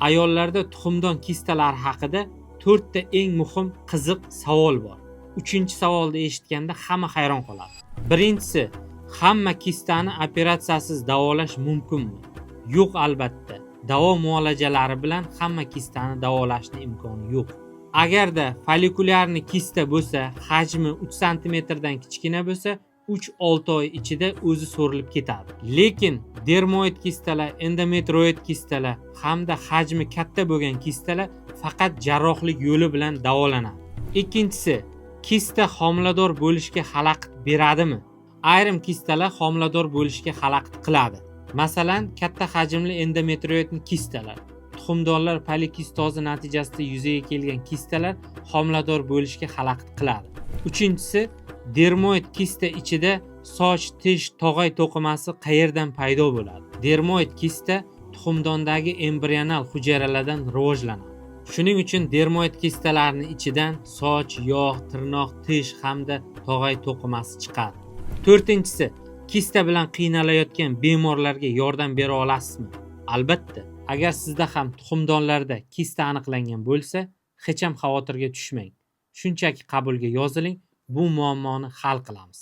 Ayollarda tuxumdon kistalari haqida to'rtta eng muhim qiziq savol bor. Uchinchi savolni eshitganda hamma hayron qoladi. Birinchisi, hamma kistani operatsiyasiz davolash mumkinmi? Yo'q, albatta. Davo muolajalari bilan hamma kistani davolashni imkoni yo'q. Agarda folikulyarni kista bo'lsa, hajmi 3 santimetrdan kichkina bo'lsa, 3-6 oy ichida o'zi so'rilib ketadi. Lekin dermoid kistalar, endometrioid kistalar hamda hajmi katta bo'lgan kistalar faqat jarrohlik yo'li bilan davolanadi. Ikkinchisi, kista homilador bo'lishga xalaqit beradimi? Ayrim kistalar homilador bo'lishga xalaqit qiladi. Masalan, katta hajmli endometrioid kistalar, tuxumdonlar polikistozi natijasida yuzaga kelgan kistalar homilador bo'lishga xalaqit qiladi. Uchinchisi, dermoid kista ichida soch, tish, tog'ay to'qimasi qayerdan paydo bo'ladi? Dermoid kista tuxumdondagi embrional hujayralardan rivojlanadi. Shuning uchun dermoid kistalarni ichidan soch, yog', tirnoq, tish hamda tog'ay to'qimasi chiqadi. To'rtinchisi, kista bilan qiynalayotgan bemorlarga yordam bera olasizmi? Albatta. Agar sizda ham tuxumdonlarda kista aniqlangan bo'lsa, hech ham xavotirga tushmang. Shunchaki qabulga yoziling, bu muammoni hal qilamiz.